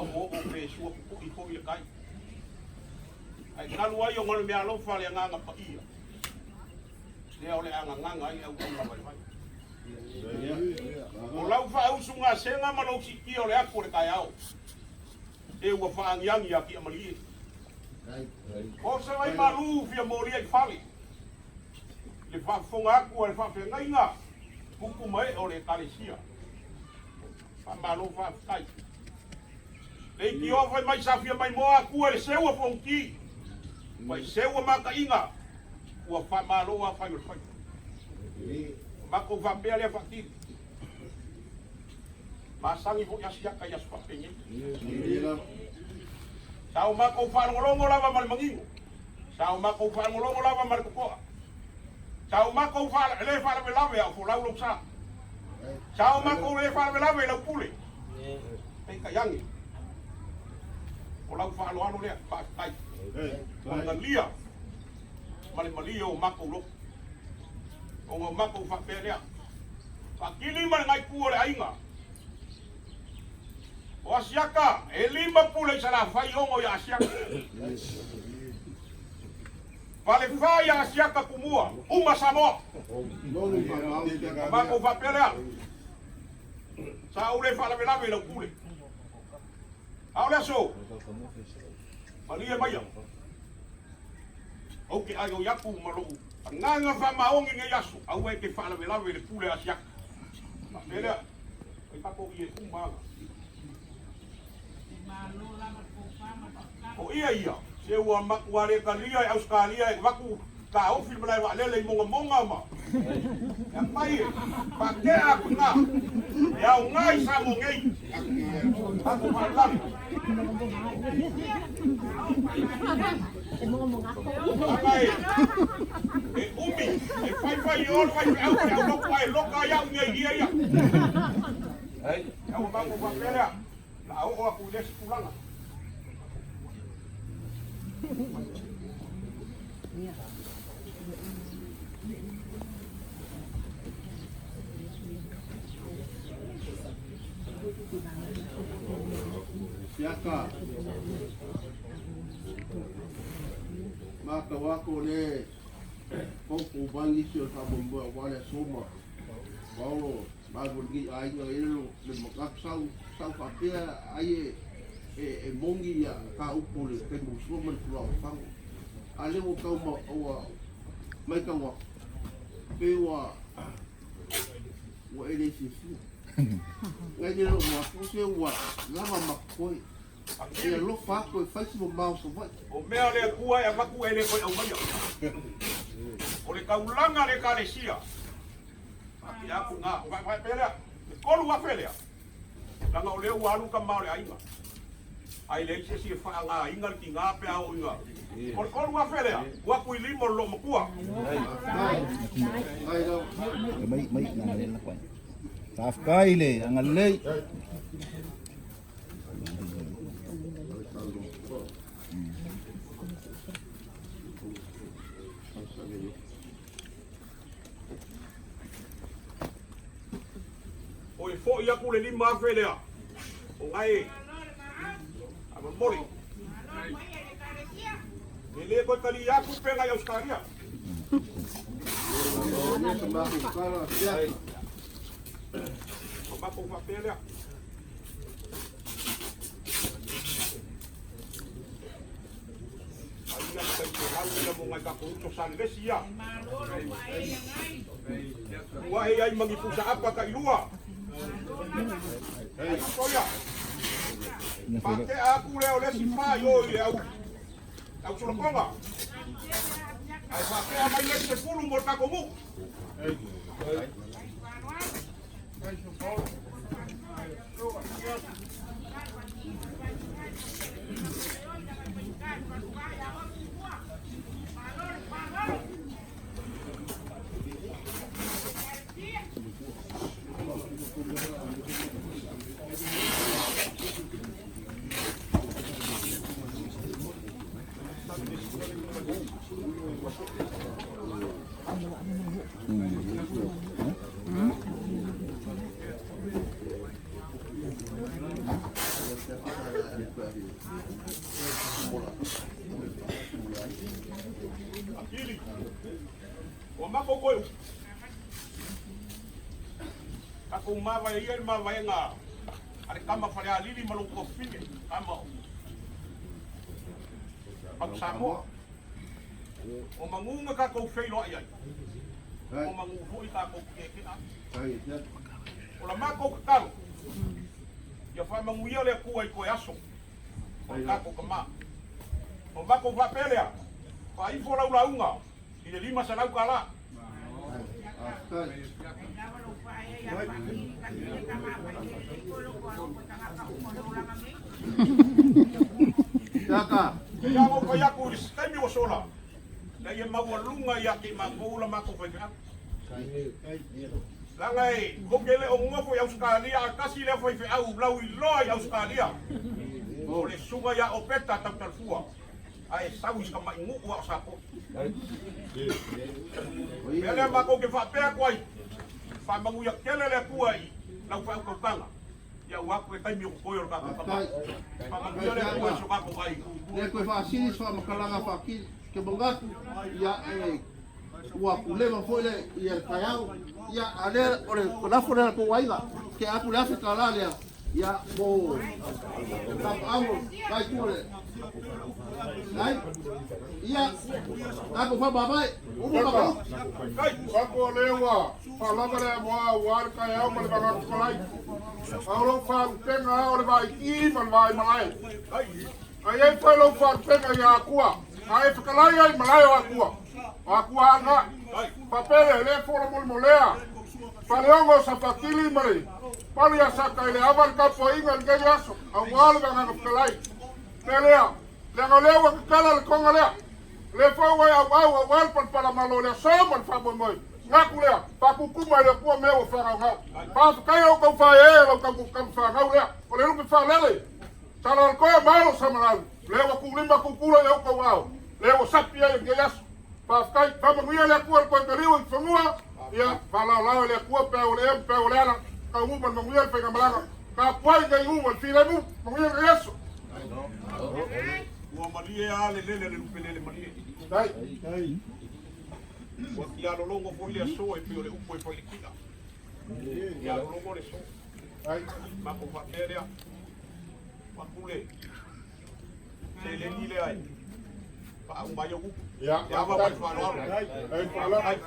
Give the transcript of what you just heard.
oo pe sua pupui foi le tai. Ae talu ai ona o le meaalofa a le Agaga Paia, lea o le a gagaga ai le auauna vaivai. O lau faausugasega ma lou siitia o le afu o le taeao, se ua faagiagi ia Tiamalie. O se vai malu fia molia i fale, i le faafofoga atu a le faafeagaiga, tupu ma ee o le Ekalesia. Faamalo faafetai. Leitioa fai mai sa fia maimoa atua i le seua Fonoti, ua i seua mataiga, ua faamalo a fai o le faiva. Matou faapea lea faatili. Masani foi Asiata i aso faapenei. Sa o matou faalogologo lava ma le manino. Sa o matou faalogologo lava ma le totoa. Sa o matou le faalavelave a o folau lou sa. Sa o matou le faalavelave i lau pule. Peitai ane, o lau faaaloalo lea, faafetai. Ua talia ma le malie o matou loto. Ona o matou faapea lea, faatili ma le naitu o le aiga. O Asiata, e 5 pule i Salafai, 6 ia Asiata. Falefa ia Asiata Tumua, uma Samoa. O matou faapea lea, sa ou le faalavelave i lau pule. A o le aso, malie maia, ou te aioi atu ma lou agaga faamaoni i lenei aso, aua e te faalavelave i le pule a Asiata. Faapea lea, ai tatou ie uma aga. O ia ia, se ua matua le talia e Ausetalia e avatu taofi le malae vaalele i mogamoga ma e aumai e faatea atu i ina e aoga i Samoa nei. Tatou faalavelave. Leaga e umi, e faifai i o le faifeau ma le aulotu ae loka ai au nei ia ia. Ua matou faapea lea, o le a oo atu i le isi tulaga. Siaka. Matau atu o lea e poupou mai nisi o le faamoemoe aua le aso ma Paolo malu o lenei aiga e le le manatu sau sau faapea ai e e, e moni ia ka upu o le taimi ua sua ma le tulaga o fago. A lea ua tau ma ua maitau atu pei ua ua e le fiafia. Ngai le loo mafu se ua lava ma koe. E alofa atu e fai se mamao Savaii. O mea a le Atua e avatu e le toe aumaia. O le taulaga a le Ekalesia, faatea atu i ina, faapea lea, e 3,000 lea, leaga o lea ua alu tama o le aiga, ae leai se isi e faagaina le tiga pe a oo ina. O le 3,000 lea, tuu atu i lima o le loomatua. Mai mai na le la kwai. Faafetai le agalelei. Oi foi atu le 5,000 lea. O ngai a momoli. E le koe tali atu pe ngai Australia. O matou faapea lea. Ai ia ma tai lau ia mo ngai tatou uso sa le lesi ia. Ua e ai mangi pusa apa ka ilua. Ai uso ia. Patea aku lea o le isi fa i o i le au au solokoga. Ai faatea mai le isi 10 mo le tatou nuu. Akili. Ua makou koe upu. Tatou mavae ia i le mavaega a le tama Falealili ma lou tuafafine, tama o Au Samoa. O manu na tatou feiloai ai, o manu foi tatou te ai. O la matou tatalo, ia faamanuia le Atua i toe aso o le tatou tama. O matou faapea lea, faaifo lau lauga i le $500. Ia ua fai atu i le taimi ua sola, ina ia maualuga ia te i matou la matou faifeau. Leaga e tou te le o nofo i Ausetalia a tasi lea faifeau lauiloa i Ausetalia, o le susuga ia Opeta Tautalefua, ae sau i si tamai nuu a o Sapoi. O le mea lea matou te faapea atu ai, faamanuia tele le Atua i lau faautautaga, ia ua atu le taimi o totoe o le tatou tama. Faamanuia le Atua i si o tatou aiga. Le toe faasili se faamatalaga faakili ke manatu ia e ua puleva foi le ia le taeao ia a lea o le lafo lea tou aiga ke atu le $1,000 lea ia mo tapaau kai tua le ai ia tatou faamavae uma ma Fako o lea ua faalava le amoa aua le taeao ma le vagatukalai. A o lou faalupega lava o le vaiti ma le vaimalae. A i ai foi lou faalupega ia Akua, a e fetalai ai i malae o Akua, o Akua lava lena. Faapea lea, le fola molemolea, Faleogo o Safakili ma le Pali a Saka i le ava le tapuaiga i lenei aso, aua le Vagaga Fetalai. Pea lea, leaga o lea ua tatala le toga lea, o lea foi ua e auau aua le palapala malo i le aso ma le faamoemoe. Manatu lea, faakuukuma e le Atua mea ua faagaogao. Faafetai lau tau faaeaea lau tau fanau lea, o le lupe faalele. Salaolotoa ma Alo Samalalu, lea ua tuulima tuutula i outou ao, lea ua sapi ai i lenei aso. Faafetai, faamanuia le Atua i le toe taliu i fanua, ia faalaolao e le Atua peau o le ea ma peau o le ala, taunuu ma le manuia le faigamalaga. Tapuai nei u ma le filemu, manuia lenei aso. Ua malie lava le lele a le lupe lele malie. Ua tialologo foi le aso e pei o le upu e fai i le ti'a. Tialologo le aso. Matou faapea lea, atu le seleni lea e faauma ai au upu. Ia, E ava ma le faaaloalo. Ai, faaaloalo.